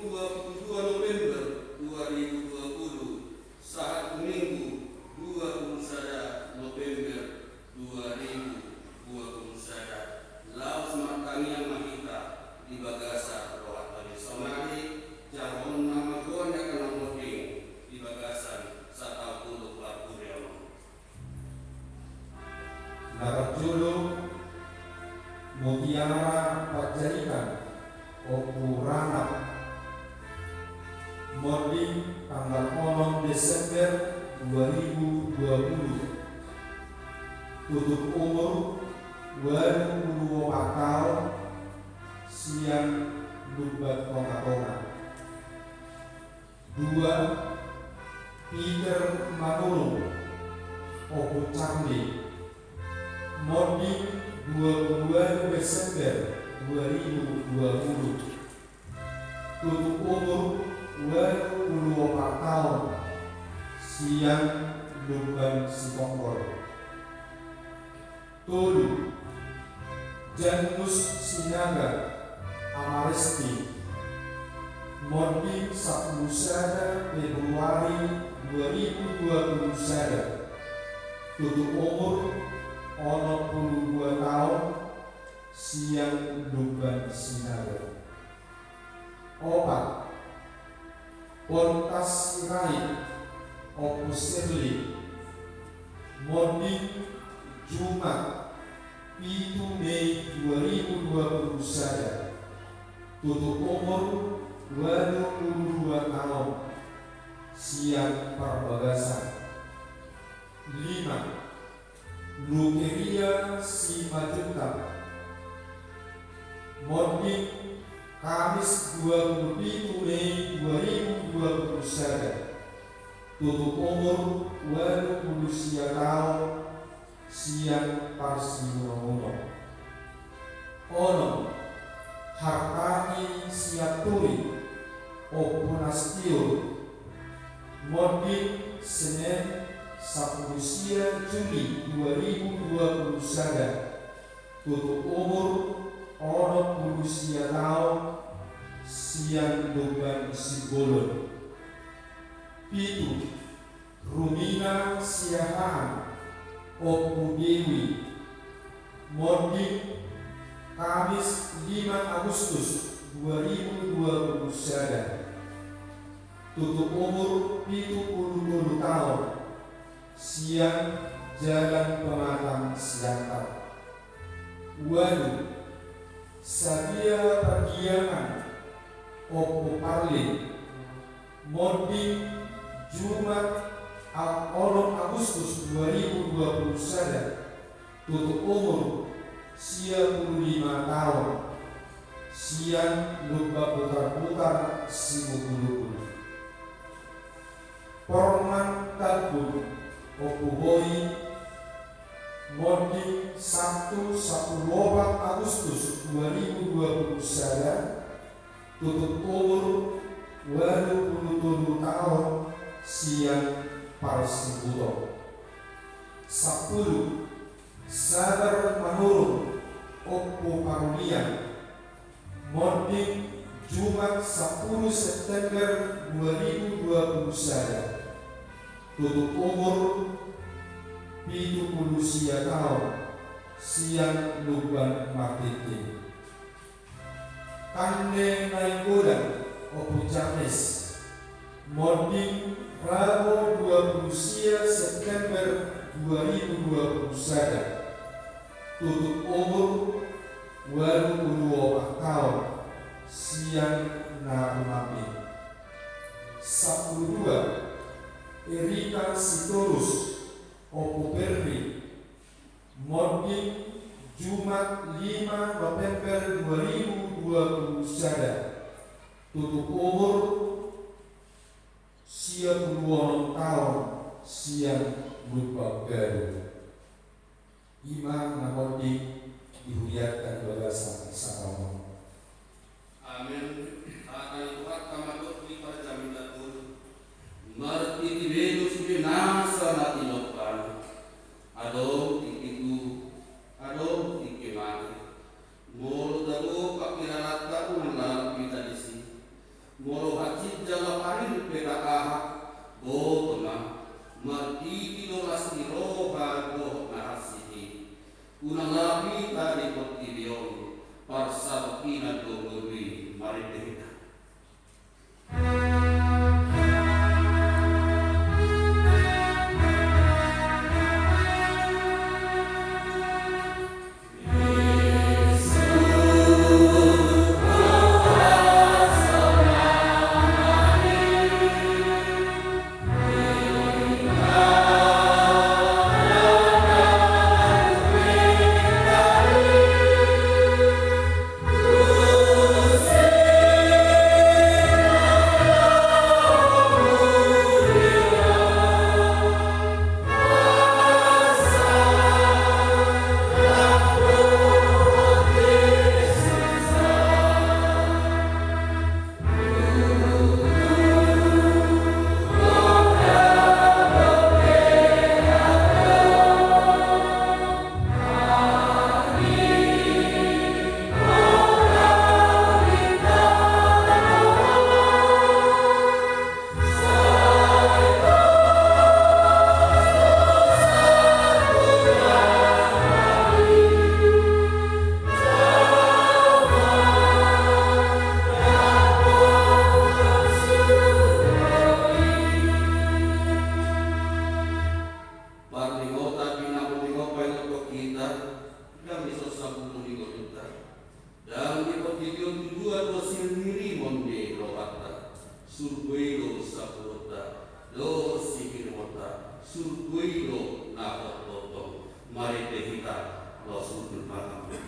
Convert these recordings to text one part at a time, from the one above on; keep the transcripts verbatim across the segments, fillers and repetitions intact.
dua puluh dua November dua ribu dua puluh, sahat tu Minggu dua puluh sada November dua ribu dua puluh sada. Laos martangiang ma hita di bagasan rohanta on sonari, jaloon ma hagoan ni angka na monding di bagasan sataon tolu parpudi on. Na parjolo, Mutiara Panjaitan, Ompu Ranap, monding tanggal onom Desember dua ribu dua puluh, tutup umur ualu pulu opat taon, sian Lumban Tonga-tonga. Dua, Peter Manurung, Ompu Charlie, monding dua pulu ualu Desember dua ribu dua puluh, tutup umur ualu pulu opat taon, sian Lumban Sitompor. Tolu, Janus Sinaga, Ama Resti, monding sampulu sada Februari dua ribu dua puluh sada, tutup umur onom pulu dua taon, sian Lumban Sinaga. Opat, Pontas Sirait, Ompu Sirli, monding Jumat pitu Mei dua ribu dua puluh sada, tutup umur ualu pulu dua taon, sian Parbagasan. Lima, Lukeria Simanjuntak, monding Kamis dua pulu pitu Mei dua ribu dua puluh sada, tutup umur ualu pulu sia taon, sian Parsimunomuno. Onom, Hartati Sianturi, Ompu Nastion, monding Senen sampulu sia Juli dua ribu dua puluh sada, tutup umur onom pulu sia taon, sian Lumban Simbolon. Pitu, Rumina Siahaan, Ompu Dewi, monding Kamis lima Agustus dua ribu dua puluh sada, tutup umur pitu pulu tolu taon, sian Jalan Pematang Siantar. Ualu, Sadia Pardiangan, Ompu Parlin, monding Jumat a-, onom Agustus dua ribu dua puluh sada, tutup umur sia pulu lima taon, sian Lumban Butarbutar Simubulubul. Porman Tambun, Ompu Boi, monding Sabtu sampulu opat Agustus dua ribu dua puluh sada, tutup umur ualu pulu tolu taon, sian Parsibuto. Sampulu, Sabar Manurung, Ompu Parulian, monding Jumat sampulu September dua ribu dua puluh sada, tutup umur pitu pulu sia taon, sian Lumban Martinting. Tande Nainggolan, Ompu James, monding Rabu dua pulu sia September dua ribu dua puluh sada, tutup umur ualu pulu opat taon, sian na rumami. Sampulu dua, Erika Sitorus, Ompu Perri, monding Jumat lima November dua ribu dua puluh sada, tutup umur sia pulu onom taon, sian Lumban Garu. I ma na monding di hurianta di bagasan sataon on. Amen. Hata ni Tuhanta mandok di parjamitanta on. Martiti be do sude nasa na tinompa. Adong tingki tubu, adong tingki mate. Molo tabo pangkilalanta, unang lalap hita disi. Molo hansit jala parir pe tahaha, boto ma, martiti do las ni roha dohot na hansit i. Unang lapita di portibi on, parsatongkinan do ngolu i, marende hita. Parningotan di na mardingot paingothon hita, ndang dison sapulo ni ngolunta. Ndang di portibi on tujuan do siririmon ni rohanta, surgo i do sapuloanta, dohot siririmon, surgo i do na hot tongtong. Marende hita, laos hundul ma hita.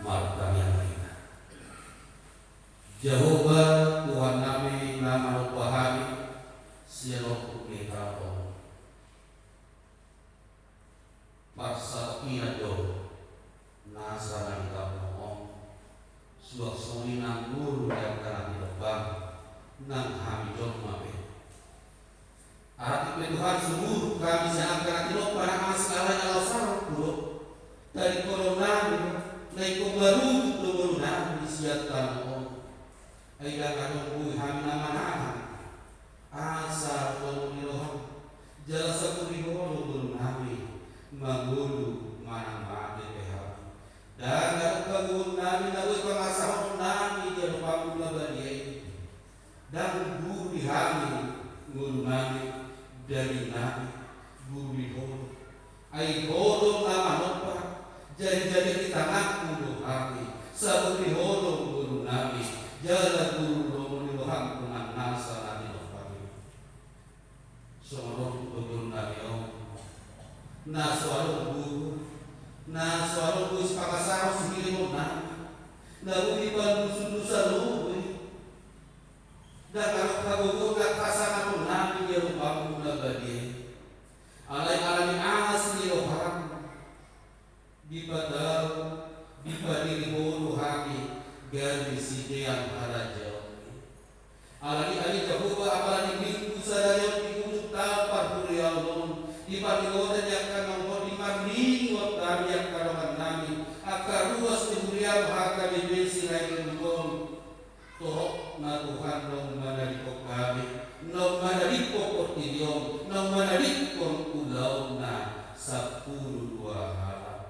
Martangiang ma hita. Jahowa, Tuhannami na manompa hami sian ompung ni hata on. Parsatongkinan do nasa na ditangihon, suang songon i nang ngolu ni angka na tinompam, nang hami jolma pe. Atik pe Tuhan, sumurung hami sian angka na tinompa na asing, alai na laos salpu do. Tadingkononnami, na ingkon marugut do ngolunami sian tano on. Ai ndang adong boi hami na manahan. Asa lomo ni roham, jala saguri Ho do ngolunami, mangolu manang mate pe hami. Ndang adong hagogoonnami na boi pangasahononnami di adopanMu na badia i. Ndang guru di hami ngolunami, daging nami, guru di Ho do. Ai Ho do na manompa, jadi-jadi di tanganMu do hami, saguri Ho do ngolunami, jala guru lomo ni roham tu nasa na tinompam i. Songon on tu ngolunami on, na so adong guru, na so adong boi sipangasahon sihirimononnami, na boi dipandusundusan lomo i. Ndang adong hagogoon nang hasangaponnami di adopanMu na badia i. Alai ala ni asi ni roham, dipatau, dipadiri Ho do hami gabe sidean harajaonMi. Ala ni i ale Jahowa, apala di Minggu sadari on di ujung taon parhuriaon on, di parningotan ni angka na ongkot i marningot hami angka dongannami, angka ruas ni huriaM H K B P Sirait Ulu on. Torop na Tuhan naung manadingkon hami, naung manadingkon portibi on, naung manadingkon ulaon na sampulu dua halak.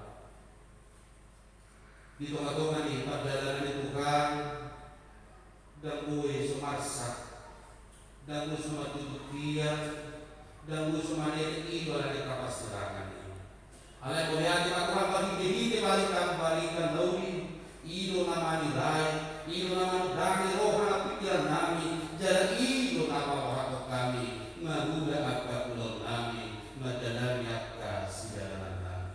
Di tonga-tonga ni pardalanan i Tuhan, ndang boi so marsak, ndang boi so martutup hian, ndang boi so manetek i do ala ni hapansirangan i. Alai mauliate ma Tuhan, marhite-hite barita-barita na uli, i do na manirai, i do na manondangi roha nang pingkirannami, jala i do na paboahon hami mangula angka ulaonnami, mandalani angka sidalanannami.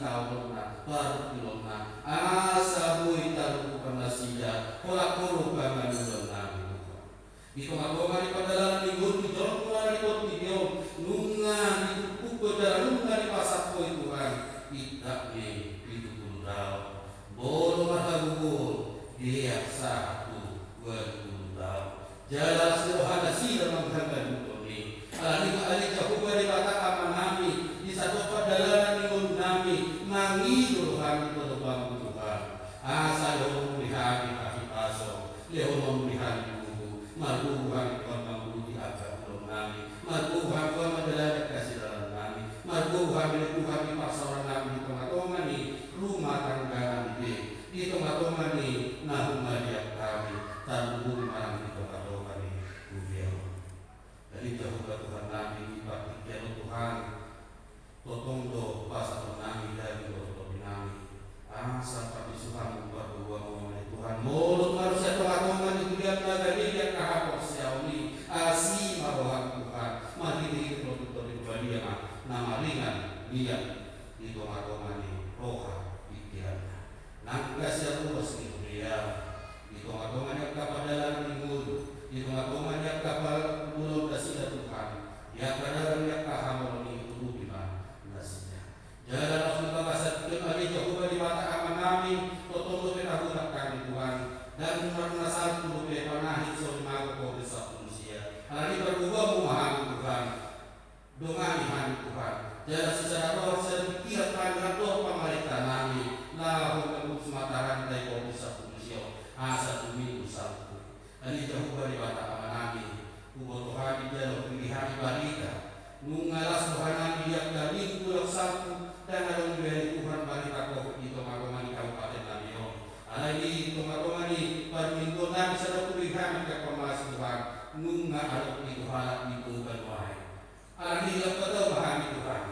taononna, parungkilonna, asa boi tarungkilhon nasida, holan horu pangalualuan nami Tuhan. Di tongatonga ni pardalanan ni ngolu, jolma na di portibi on, nunga ditumpukhon jala nunga dipasahat Ho i Tuhan, indak ni pitu pulu taon. Molo marhagogoon, deak sahat tu ualu pulu taon. Jala las ni roha nasida manghagogoon i. Alani i, ale Jahowa Debata Ama nami, di sandok pardalanan ni ngolu nami, mangido rohami tu adopanMu Tuhan. Asa lehon Ho muse hami hahipason, lehon Ho muse hami bubu, margogo hami Tuhan mangulahon angka ulaon nami, margogo hami Tuhan mandalani angka sidalan nami, margogo hami ale Tuhan di parsaoran nami di tongatonga ni rumah tangga nami be, di tongatonga ni na humaliang hami, tarlumobi ma nang di tongatonga ni huria on. Jadi Jahowa Tuhan nami, di partingkian on Tuhan, tongtong do pasahaton nami daging dohot tondi nami, asa parbisuhonMu, pargogoi ma nang ale Tuhan, molo tung adong sian tongatonga ni huriaM na gabe di angka haporseaon i, asi ma rohaM Tuhan, marhitehite Tondi Tondi Parbadia ma na maringan liat di tongatonga ni roha pingkiranna. Nang angka sian ruas ni huria, di tongatonga ni angka pardalanan ni ngolu, di tongatonga ni angka pargumulan nasida Tuhan, di angka dalan ni angka hamaolon i, urupi ma nasida. Jala laos di bagasan tingki on ale Jahowa Debata Ama nami, tongtong dope tahuthon hami Tuhan, ndang marnasalpu dope panahit songon mago Covid sampulu sia. Alani i pargogoonMu ma hami Tuhan. Dongani hami Tuhan, jala sisada roha sisada pingkiran hami, rap dohot pamarenta nami, laho memutus mata rantai Covid sampulu sia on, asa tumimbo salpu. Ale Jahowa Debata Ama nami, huboto hami jala hupilih hami barita, nunga las roha nami di angka minggu laho salpu, ndang adong be ale Tuhan barita Covid di tongatonga ni kabupaten nami on. Alai di tongatonga ni parmingguon nami sada hupilih hami angka informasi Tuhan, nunga adong pitu halak di Tuban Wai. Alani i, lambat laho ma hami Tuhan,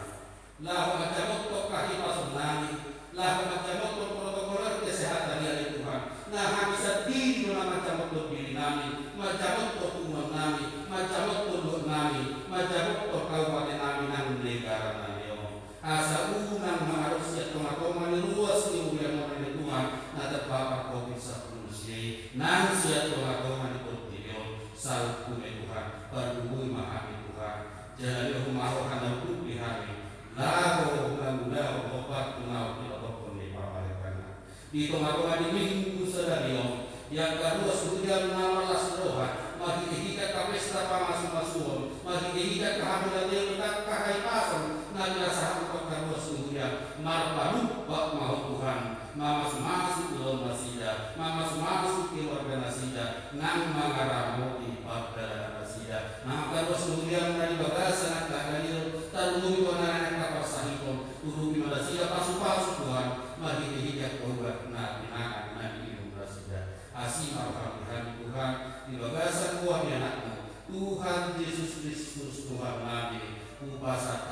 laho manjamothon hahipason nami, laho manjamothon protokol kesehatan i ale Tuhan, na hami sandiri do na manjamothon diri nami, manjamothon punguan nami, manjamothon luat nami, manjamothon kabupaten nami nang negara nami on. Asa unang ma adong sian tongatonga ni ruas ni huriaM on ale Tuhan, na terpapar Covid sampulu sia i, nang sian tongatonga ni portibi on, salpu ma i Tuhan, pargogoi ma hami Tuhan. Jala lehon ma roha na urupi hami, laho mangulahon hombar tu na hupinatupa ni pamarentangMu. Di tongatonga ni minggu sadari on, di angka ruas ni huriaM na marlas ni roha, marhitehite angka pesta pamasumasuon, marhitehite angka hamuliateon, angka hahipason na pinasahatMu tu angka ruas ni huriaM, marpanumpak ma Ho Tuhan, mamasumasu ulaon nasida, mamasumasu keluarga nasida, nang mangaramoti pardalanan nasida. Nang angka ruas ni huriaM na di bagasan angka hagaleon, tarlumobi tu angka parsahiton, urupi ma nasida pasupasu Tuhan, marhitehite angka ubat na pinangan na niinum nasida. Asi ma rohaM di hami Tuhan, di bagasan goar ni AnakMu, Tuhan Jesus Kristus Tuhan nami, hupasahat